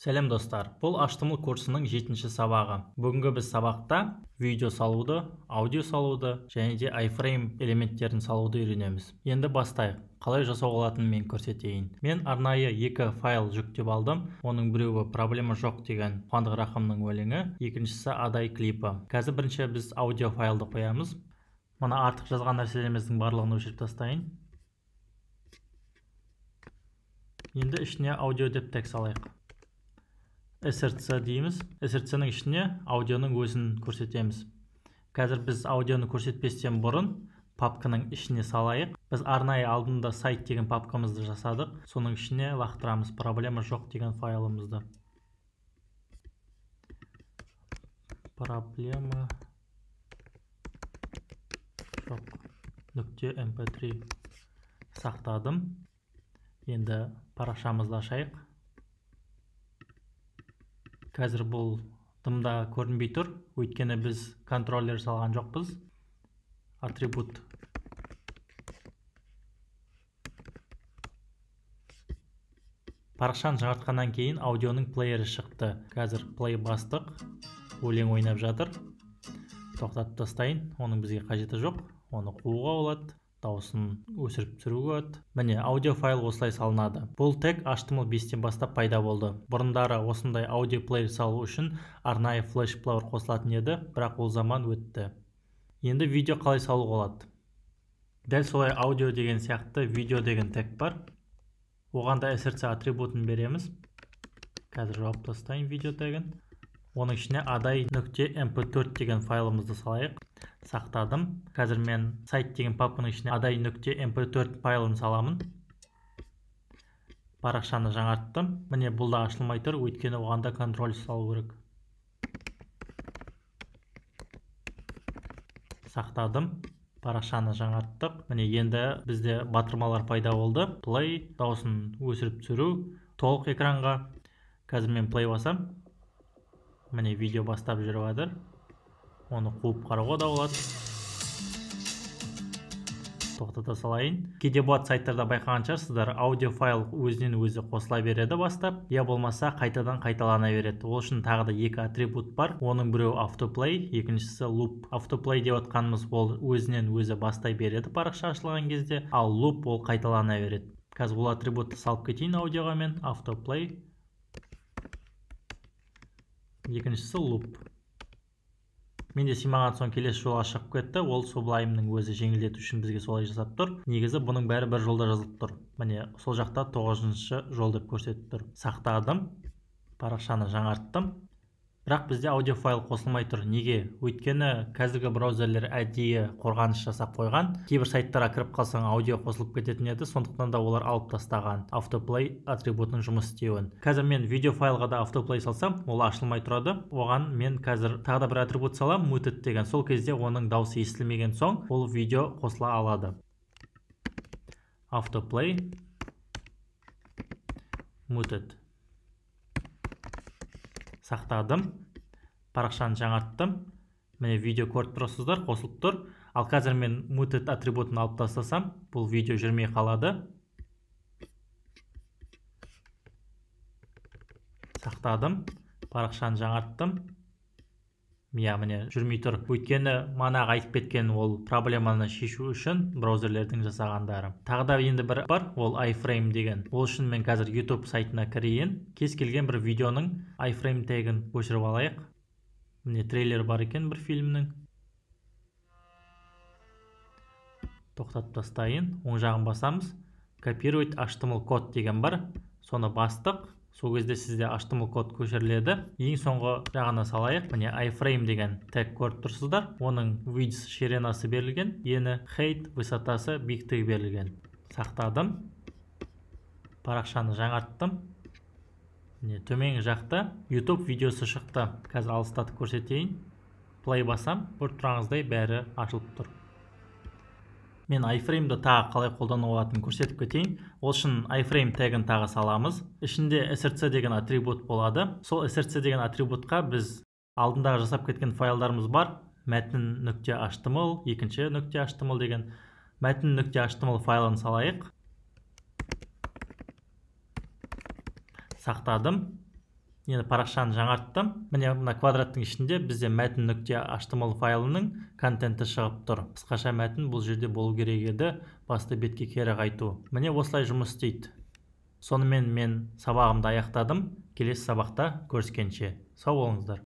Сәлем достар, бұл HTML курсының 7-ші сабағы. Бүгінгі біз сабақта видео салуды, аудио салуды және де iframe элементтерін салуды үйренеміз. Енді бастайық. Қалай жасауға болатынын мен көрсетейін. Мен арнайы екі файл жүктеп алдым. Оның біреуі проблема жоқ деген Қуандық Рахымның өлеңі, екіншісі Адай клипі. Қазір бірінші біз аудио файлды қоямыз. Мына артық жазған нәрселеріміздің барлығын өшіріп тастайын. Енді ішіне аудио деп текст алайық. SRC дейміз. SRC-нің ішіне аудионың өзін көрсетеміз. Қазір біз аудионы көрсетпестен бұрын папканың ішіне салайық. Біз арнайы алдында сайт деген папкамызды жасадық. Соның ішіне лақтырамыз проблема жоқ деген файлымызды. Проблема жоқ нүкте mp3 сақтадым. Енді парақшамызды ашайық. Қазір бұл дымда көрінбей тұр, өйткені біз контроллер салған жоқпыз. Атрибут парақшаны жаңартқаннан кейін аудионың плеері шықты. Қазір play бастық, өлең ойнап жатыр. Тоқтатып тастайын, оның бізге қажеті жоқ. Оны қууға болады, дауысын өсіріп түсіруге болады. Міне, аудио файл осылай салынады. Бұл тег HTML 5-тен бастап пайда болды. Бұрындары осындай аудио плеер салу үшін арнайы флеш плеер қосылатын еді, бірақ ол заман өтті. Енді видео қалай салуға болады? Дәл солай аудио деген сияқты видео деген тег бар. Оған да SRC атрибутын береміз. Қазір жауып тастайын видео тегін. Оның ішіне aday.mp4 деген файлымызды салайық. Сақтадым. Қазір мен сайт деген папканың ішіне aday.mp4 файлын саламын. Парақшаны жаңарттым. Міне, бұл да ашылмай тұр, өйткені оған да контроль салу керек. Сақтадым. Парақшаны жаңарттық. Міне, енді бізде батырмалар пайда болды. Play, дауысын өсіріп түсіру, толық экранға. Қазір мен play басам. Міне, видео бастап жүріп жатыр. Оны қуып қарауға да болады. Тоқтата салайын. Кейде болады сайттарда байқаған шығарсыздар, аудио файл өзінен өзі қосыла береді бастап, я болмаса қайтадан қайталана береді. Ол үшін тағы да екі атрибут бар. Оның біреуі автоплей, екіншісі loop. Автоплей деп атқанымыз ол өзінен өзі бастай береді парақша ашылған кезде, ал loop ол қайталана береді. Қазір ол атрибутты салып кетейін аудиоға мен. Автоплей. Екіншісі loop. Менде сыймаған соң келесі жолға шығып кетті. Ол Sublime-ның өзі жеңілдету үшін бізге солай жасап тұр. Негізі бұның бәрі бір жолда жазылып тұр. Міне, сол жақта 9-шы жол деп көрсетіп тұр. Сақтадым. Парақшаны жаңарттым. Бірақ бізде аудио файл қосылмай тұр. Неге? Өйткені қазіргі браузерлер әдейі қорғаныш жасап қойған. Кейбір сайттарға кіріп қалсаң аудио қосылып кететін еді, сондықтан да олар алып тастаған автоплей атрибутының жұмыс істеуін. Қазір мен видео файлға да автоплей салсам, ол ашылмай тұрады. Оған мен қазір тағы да бір атрибут салам, muted деген. Сол кезде оның дауысы естілмеген соң, ол видео қосыла алады. Автоплей muted. Сақтадым. Парақшаны жаңарттым. Міне, видео көріп тұрсыздар, қосылып тұр. Ал қазір мен muted атрибутын алып тастасам, бұл видео жүрмей қалады. Сақтадым. Парақшаны жаңарттым. Иә, міне, жүрмей тұр. Өйткені манағы айтып кеткен ол проблеманы шешу үшін браузерлердің жасағандары. Тағы да енді бір бар, ол iframe деген. Ол үшін мен қазір YouTube сайтына кірейін. Кез келген бір видеоның iframe тегін көшіріп алайық. Міне, трейлер бар екен бір фильмнің. Тоқтатып тастайын. Оң жағын басамыз. Копировать HTML код деген бар. Соны бастық. Сол кезде сізде HTML код көшіріледі. Ең соңғы жағына салайық. Міне, iframe деген тег көріп тұрсыздар. Оның width ширинасы берілген, ені height высотасы биіктігі берілген. Сақтадым. Парақшаны жаңарттым. Міне, төменгі жақта YouTube видеосы шықты. Қазір алыстатып көрсетейін. Play басам, көріп тұрғаныңыздай бәрі ашылып тұр. Мен iframe-ді тағы қалай қолдануға болатынын көрсетіп кетейін. Ол үшін iframe тегін тағы саламыз. Ішінде src деген атрибут болады. Сол src деген атрибутқа біз алдындағы жасап кеткен файлдарымыз бар. Мәтін нүкте html, екінші нүкте html деген мәтін нүкте html файлын салайық. Сақтадым. Енді парақшаны жаңарттым. Міне, мына квадраттың ішінде бізде мәтін нүкте html файлының контенті шығып тұр. Қысқаша мәтін бұл жерде болу керек еді, басты бетке кері қайту. Міне, осылай жұмыс істейді. Сонымен, мен сабағымды аяқтадым. Келесі сабақта көріскенше, сау болыңыздар.